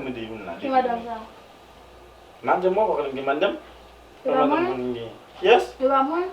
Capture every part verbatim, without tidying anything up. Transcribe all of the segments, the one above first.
Mwen te vin la. Ki madanm sa? Madanm mwen, pa konn gen madanm? E pa mwen? Madanm mwen gen. Yes? E pa mwen?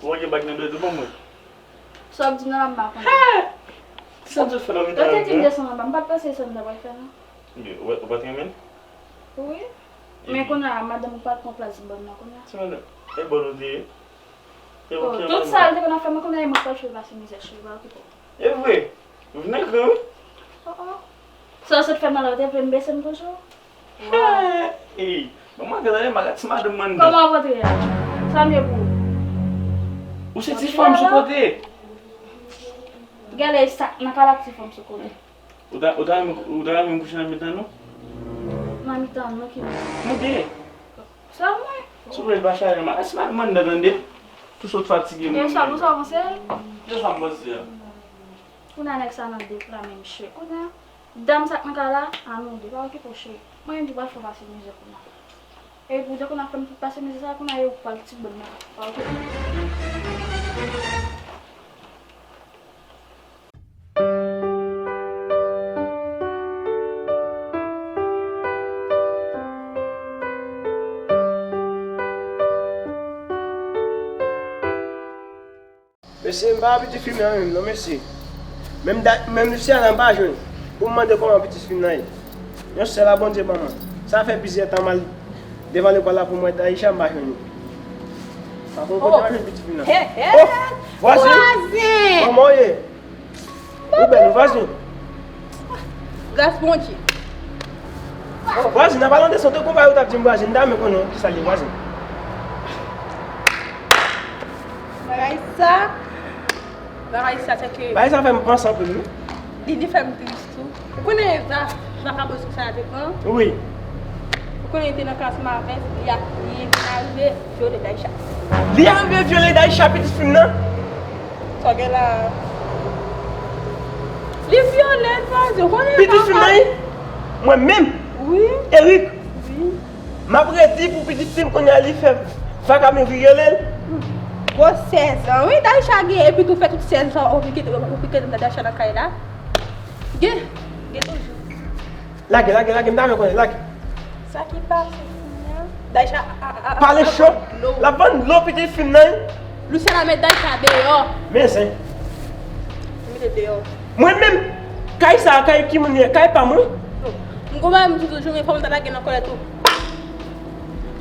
Ou gen bag nan dwèt ou ban mwen. Sa w ap di m nan la m pa konnen. Sa w te fè nan mitan yo? Yo te di m desann anba, m pa t panse se sa m ta pral fè non. Ou pa t renmen l? Wi. Men kounye a madanm ou pa t pran plas ban m nan kounye a. Se madanm. E bon nou te ye. E bon, tout sa l te konn ap fè mwen kounye a, e mwen k pral fè l pase mizè sou li, pa okipe w. E vre. Ou vin nan gran wi. Oh, oh. Sa w sot fè m nan la, ou te vle m bese m toujou? Hey, ban mwen gade, maga ti madanm manda. Kòman w rantre a? Sa m ye pou ou? Ou se ti fanm sou kote. Gade sa nan kala ti fanm sou kote. Ou ta, ou ta renmen, ou ta renmen kouche nan mitan nou? Nan mitan nou ki? Nou de. Sa mwen? Souple pa chale, maga ti madanm manda tande. Tou sot fatige. E sa nou sa panse? E sa m panse a. Kounye a nèg sa nan de pla menm chè. Kounye a dam sa k nan kay la, a nou de, pa okipe w cheri. Mwen menm tou pral fè w pase mizè kounye a. Epi ou te konn ap fè m tout pase mizè sa, kounye a e ou k pral ti bòn nan. Pa okipe w. Mesye, m pa wè pitit fi m nan menm non, mesye. Menm dat, menm Luciana m pa jwenn pou m mande kòman pitit fi m nan ye. Yon sèl a Bondye ban mwen. Sa fè plizyè tan m al devan lekòl la pou m wè Daïcha, m pa jwenn li. Pa konn kote m al jwenn pitit fi m nan. Oh, vwazen! Vwazen! Kòman w ye? Ou bèl, vwazen. Gras Bondye. Vwazen, nan palan de sante konpay ou t ap di m vwazen, m ta renmen konnen kisa l ye vwazen. Bagay sa, bagay sa se ke bagay sa fè m panse anpil wi. Li, li fè m tris tou. Ou konnen va, vakabon sa te pran? Wi. Ou konnen li te nan klas m avè, li a, li vin arive vyole Daïcha. Li arive vyole Daïcha, pitit fi m nan? Sa w gen la a? Li vyole l, vwazen, ou konnen. Pitit fi m nan wi? Mwen menm? Wi. Eric? Wi. M ap redi pou pitit fi m kounye a li fè vakabon vyole l. Gwo sèz an wi Daïcha gen, epi tou fè tout sèz an, ou vin kite, ou kite Daïcha nan kay la. Gen, gen toujou. Lage, lage, lage, m ta renmen konnen, lage. Sa ki pase kounye a? Daïcha a, a, a, pale cho. L ap vann dlo pitit fi m nan wi. Luciana met Daïcha deyò. Men zen. Mete deyò. Mwen menm, kay sa a, kay ki moun ye? Kay pa mwen. M gon bagay m di toujou, men fò m ta lage nan kòlèt ou.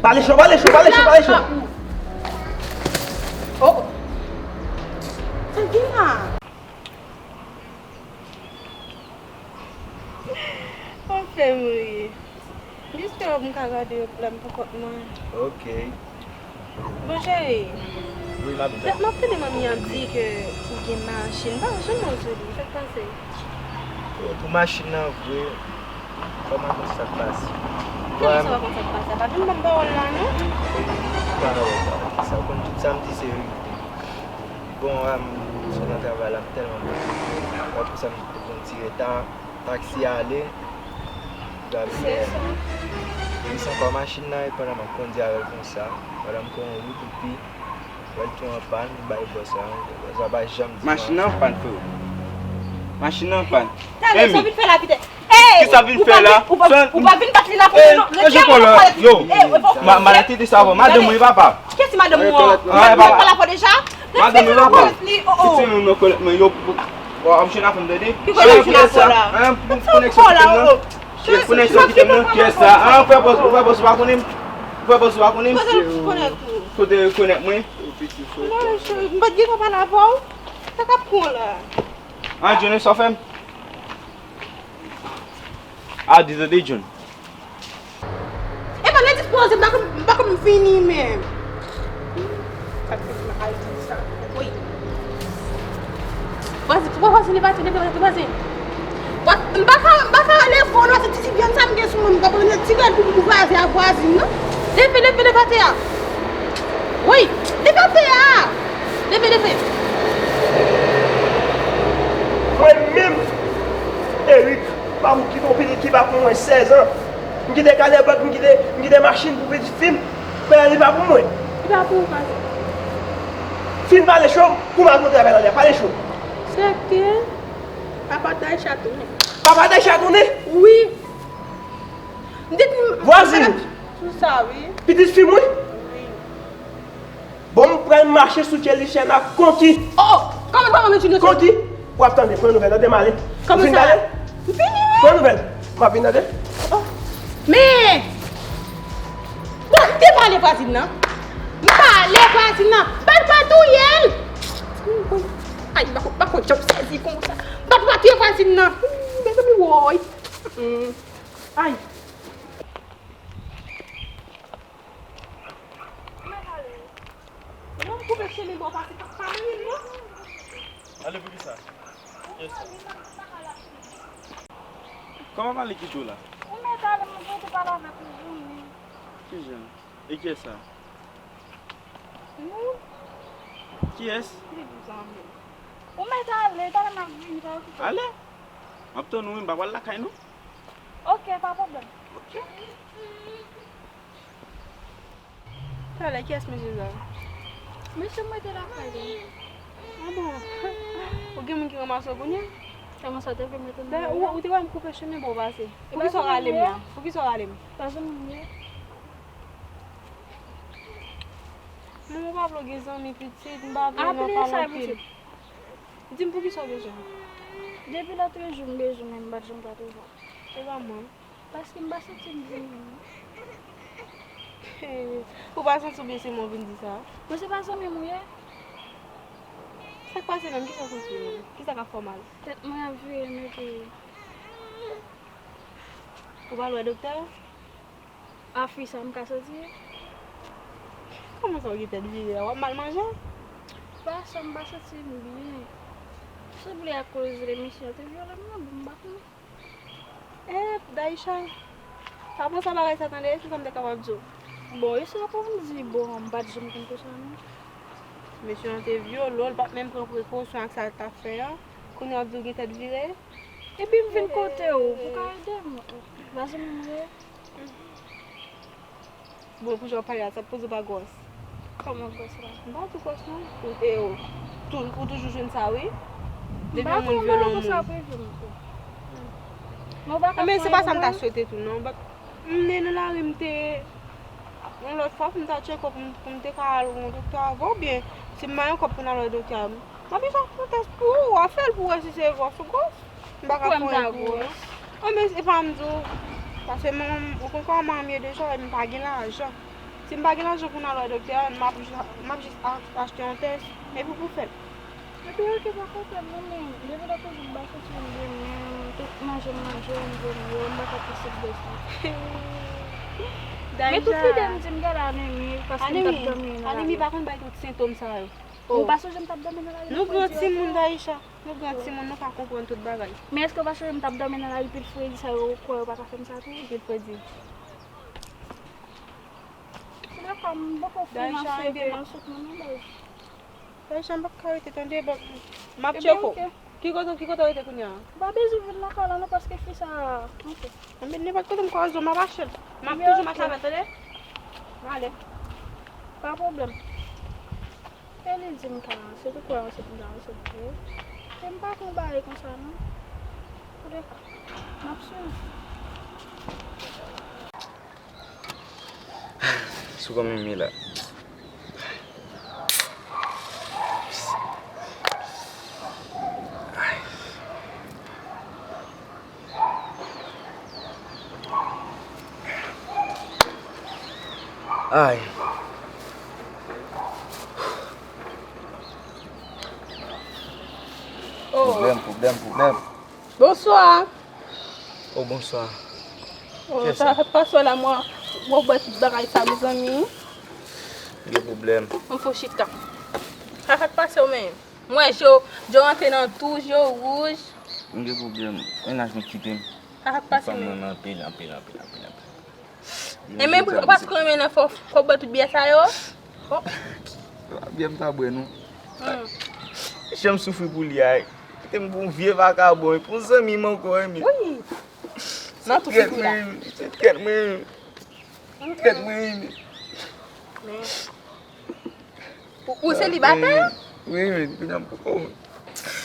Pale cho, pale cho, pale cho, pale cho. Oh. Sa gen la? Anfen m ri. Jis fè m ka gade yo pou lè m pou kont mwen. Ok. Bon, cheri. Wi, m ap tann. M ap tande manmi an di ke ou gen machin. M pa janm wè w sou li. Sa k pase? Bon, pou machin nan vre, fò m rakonte sa k pase. Kòman sa w rakonte sa k pase? Pa vin ban m pawòl la, non. Pa wè, pa wè. Sa w konn tout sa m di se verite. Bon, a m sot nan travay la, m tèlman bouke. Wè pou sa m te pran ti reta. Taksi ale, m ta vin dèyè. Li se ankò machin nan, e pandan m ap kondi avè l konsa, pandan m pran yon wout, epi wè l tou an pàn, m bay bòs la, bòs la pa janm di m anyen. Machin nan an pàn, freo. Machin nan an pàn. Talè, sa w vin fè la, Pitè? Kisa w vin fè la? Ou pa vin bat li la pou non. Rete nan kòlèt. Yo, m a tete sa avè w. Madanm mwen, papa. Kiyès ki madanm ou an? Madanm mwen pa la fò deja. Madanm mwen, papa. Kite yon nan kòlèt mwen, yo. Bon, ap jwenn afè m tande. Ki kote w jwenn afè w la? An, pou, pou nèg sa kite m nan. Pou nèg sa kite m nan. Kiyès sa? An, frè bòs, frè bòs ou pa konnen m? Frè bòs ou pa konnen m? Kote w konèt ou? Kote w konèt mwen? Non, cheri, m pa t gentan pale avè w. Sa k ap pran w la? An, Johnny, sa w fè m? A, di tande, John. Epa, lè dispoze, m pa konn, m pa konn vini menm. Sa k fè m al di sa? Wi. Vwazen, vwazen, vwazen, vwazen, vwazen. M pa ka, m pa ka ale vòlò, se ti, ti vyann sa m gen sou mwen, m pa pran ti rèd pou, pou vwazen ak vwazin, non. Leve, leve, leve atè a. Wi, leve atè a. Leve, leve. Mwen menm, Eric. Pa pou kite yon pitit ki pa pou mwen sèz an. M kite kalè bank, m kite, m kite machin pou pitit fi m. Kounye a li pa pou mwen. Li pa pou ou, pase. Fin pale cho, pou m al kontre avè l anlè. Pale cho. Sèke papa Daïcha tounen. Papa Daïcha tounen? Wi. M te di m... Vwazin! Sou sa, wi. Pitit fi m, wi. Wi. Bon, m pral mache sou tjè li chèn ak konki. Oh, oh, kòman, kòman, mèt Junior? Konki? W ap tande, pran nouvèl, tande m ale. Kòman sa? M fin pale? M fini, wi. Pran nouvèl. M ap vin tande. Oh. Men, bon, m te pale vwazin nan. M pale vwazin nan. Bat pa touye l. Ay, m pa konn, m pa konn jan m sezi konsa. Bat pa touye vwazin nan. Mezanmi, woy. Mm. Ay. Ou mèt ale. Non, m koupe chemen bò pase, pa, pa manyen m, non. Ale, poukisa? Yes. Kòman pale kite w la? Ou mèt ale, mwen prete pale avèk ou, jounen. Kijan? E kiyès sa? Nou. Kiyès? Li di zanmi. Ou mèt ale, talè m ap vini, pa okipe. Ale. M ap tann ou, wi, m pa pral lakay, non. Ok, pa pwoblèm. Ok. Talè, kiyès mesye sa? Mesye m rete lakay li. Ah bon? Ou gen moun ki ranmase w kounye a? Kòman sa te vle m rete nan... Ou, ou te wè m koupe chemen bò w pase. Poukisa w rale m la? Poukisa w rale m? Pa janm ye. Manman, w pa vle w gen zanmi pitit, m pa vle w nan pale anpil. Di m poukisa w bezwen m? Depi lòt jou m bezwen w, men m pa t janm ka twouve w. Se pa mwen. Paske m pa santi m byen menm. Ou pa santi w byen, se mwen w vin di sa? Mwen se pa zanmi m ou ye? Sa k pase menm? Kisa w santi menm? Kisa k ap fè w mal? Tèt mwen ap vire m epi... Ou pa al wè doktè? A fi sa m ka santi. Kòman sa w gen tèt vire a? W ap mal manje? Pa sa, m pa santi m byen. Sanble akoz le mesye a te vyole m nan, bon, m pa konnen. Eh, Daïcha, pa panse a bagay sa tande, se sa m te kapab di w. Bon, e sa pou m di, bon, m pa t janm konn konsa non. Mesye an te vyole w, l pa t menm pran prekosyon ak sa l t ap fè a. Kounye a w ap di w gen tèt vire. Epi m vin kote w pou w ka ede m. Vwazin mwen m ye. Bon, pou jan w pale a, sa t poze w pa gwòs? Kòman gwòs la? M pa di gwòs non. Ou, e, ou, tou, ou toujou jwenn sa, wi. Depi yon moun vyole yon moun. Men se pa sa m ta swete tou, non. But, m ne nan lari, m te, yon lòt fwa, pou m ta tcheke w, pou m, pou m te ka al wè yon doktè avè w, oubyen, si m bay yon kòb pou n al wè doktè a, m ap jis ap fè yon tès pou ou, w ap fè l pou w wè si se gwòs ou gwòs. M pa ka fè anyen pou ou non. Anben, e pa m di w, paske manman m, ou konn kòman manman m ye deja, m pa gen lajan. Si m pa gen lajan pou n al wè doktè a, m ap jis, m ap jis a-, achte yon tès, epi pou fè l. Epi oke, pa pwoblèm non, men depi lòt jou m pa santi m byen menm, tout manje m manje, m vomye, m pa ka plis sot de sa. Men tout lide m di m gade anemi, paske m t ap dòmi nan lari. Anemi pa konn bay tout sentòm sa yo. Ou pa sonje m t ap dòmi nan lari? Nou gran timoun, Daïcha. Nou gran timoun, nou pa konprann tout bagay. Men èske w pa sonje m t ap dòmi nan lari, pil fredi sa yo, ou kwè yo pa ka fè m sa tou? Pil fredi. Se dakò, m poko fin aswete nan sot mwen non, baz. Daïcha, m p ap ka rete tande, m ap tcheke w. Ki kote, ki kote w rete kounye a? Ou pa bezwen vin lakay la non, paske fi sa, anfen. Anben, nenpòt kote m kwaze w, m ap achte l. M ap toujou mache avè l, tande? M ale. Pa pwoblèm. E li di m ka ranse, tout kwè ranse pou m ta ranse pou ou. E m pa konn bagay konsa non. Antouka, m ap swiv. Sou kòman m ye la? Ay. Pwoblèm, pwoblèm, pwoblèm. Bonswa. Oh, bonswa. Oh, sa fè pase w la, mwen, mwen bwè tout bagay sa, mezanmi. Gen pwoblèm. Mwen fò chita. Sa fè pase w menm. Mwen, je w, je w rantre nan tou, je w wouj. M gen pwoblèm. Mennaj mwen kite m. Sa k ap pase menm? Fanm mwen anpil, anpil, anpil, anpil, anpil. Enben, paske w renmen nan fò, fò w bwè tout byè sa yo? Bon. Byè m ta bwè non. Hmm. Jan m soufri pou li a. Kite m pou yon vye vakabon, pou yon zanmi m ankò, enben. Wi. Nan tou figi la. Se trèt mwen renmen. Se trèt mwen renmen. Men. Ou, ou selibatè? Wi, wi, kounye a m poko.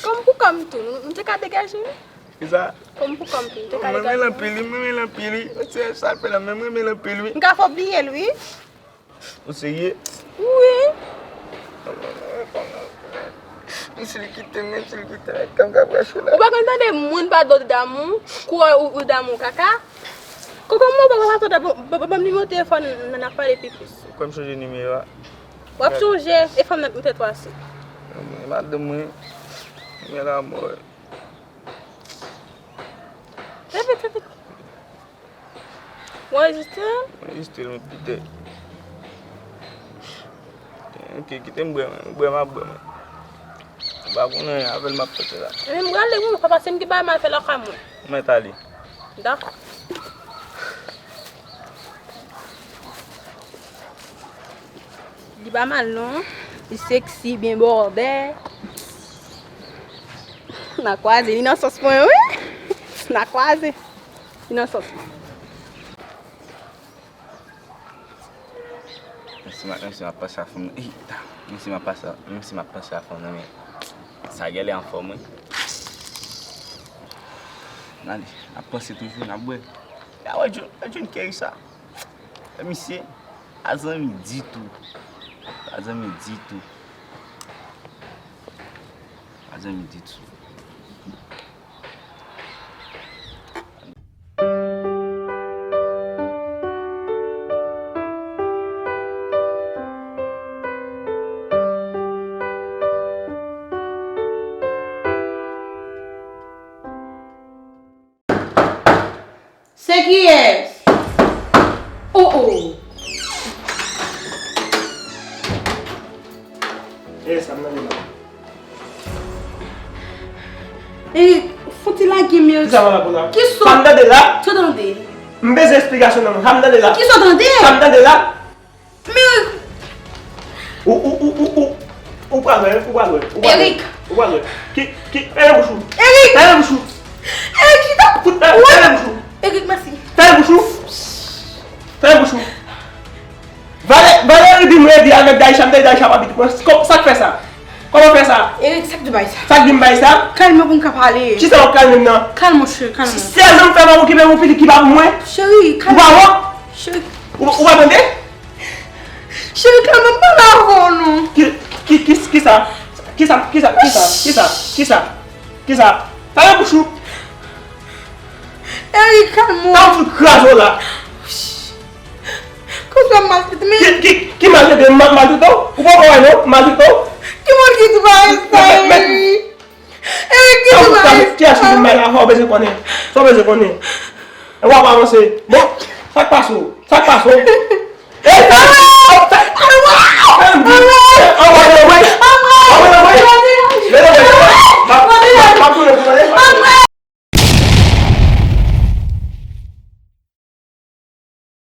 Kòm pou kòm tou, nou, nou te ka degaje, wi. Kisa? Kòm pou kòm, m te ka Mwen renmen l anpil, wi, mwen renmen l anpil, wi. Se sa l fè la, men mwen renmen l anpil, wi. M ka fè w bliye l, wi. Ou serye? Wi. Menm si li kite m, menm si li kite m, kòm ka preche la. Ou pa konn tande moun pa do damou, kou ou, ou damou kaka. Koko mwen pa pa tande, ban m nimewo telefòn nan, n ap pale pi plis. Ou kwè m chonje nimewo a? W ap chonje, e fanm nan nan tèt ou ase. Mwen, madanm mwen, mwen la mò. Fè vit, fè vit. Ou anrejistre? Mwen anrejistre l, mwen pite. Ok, kite m bwè, mwen. M bwè, m ap bwè, mwen. Ou pa konnen, avè l m ap fè la. Ebyen, m prale, wi, papa, se m ki ba mal fè lakay mwen. Mwen t ale. Dakò. Li pa mal, non. Li seksi, byen bòdè. N a kwaze, li nan sans mwen, wi. N a kwaze. Li nan sans mwen. Menm si m ap, menm si m ap panse a fanm nan. Eita! Menm si m ap panse, menm si m ap panse a fanm nan, men sa genlè anfòm, wi. N ale, n ap panse toujou, n ap bwè. Ya wè John, wè John Kerry sa. Wè misye, pa zanmi ditou. Pa zanmi ditou. Pa zanmi ditou. Se kiyès? Oh, oh. E sa m tande la. Eric, fouti lage m, Eric. Kisa w la pou la? Kisa? Sa m tande la? Sa w tande? M bezwen esplikasyon nan men w. Sa m tande la? Kisa w tande? Sa m tande la? Men Eric. Ou, ou, ou, ou, ou, ou pral wè, ou pral wè, ou pral wè. Eric. Ou pral wè. Ki, ki, fèmen bouch ou. Eric. Fèmen bouch ou. Eric, chita. Fout, fèmen, fèmen bouch ou. Eric, mèsi. Fèmen bouch ou. Fèmen bouch ou. Vale-, Valerie di m redi avèk Daïcha, m te di Daïcha pa pitit mwen. Sa k fè sa? Kòman fè sa? Eric, sa k di w bay sa? Sa k di m bay sa? Kalme pou n ka pale. Kisa w ap kalme m nan? Kalme w, cheri, kalme w. Sèz an m fè m ap okipe yon pitit ki pa pou mwen. Cheri, kalme w. Ou pa wont? Cheri. Ou, ou pa tande? Cheri, kalme w, m pale avè w non. Ki, ki, ki, kisa? Kisa, kisa, kisa, kisa, kisa, kisa? Fèmen bouch ou. Eric, kalme w. Sa w fout kraze w la? Kote w maltrete m? Ki, ki, ki maltrete m? M ap maltrete w? Ou poko wè non, m maltrete w? Ki moun ki di bagay sa, Eric? Eric, ki di bagay sa? Kiyès ki di m bagay la? Sa w bezwen konnen? Sa w bezwen konnen? W ap avanse. Bon, sa k pase w? Sa k pase w? Ey, sa k pase w? Sa k pase w?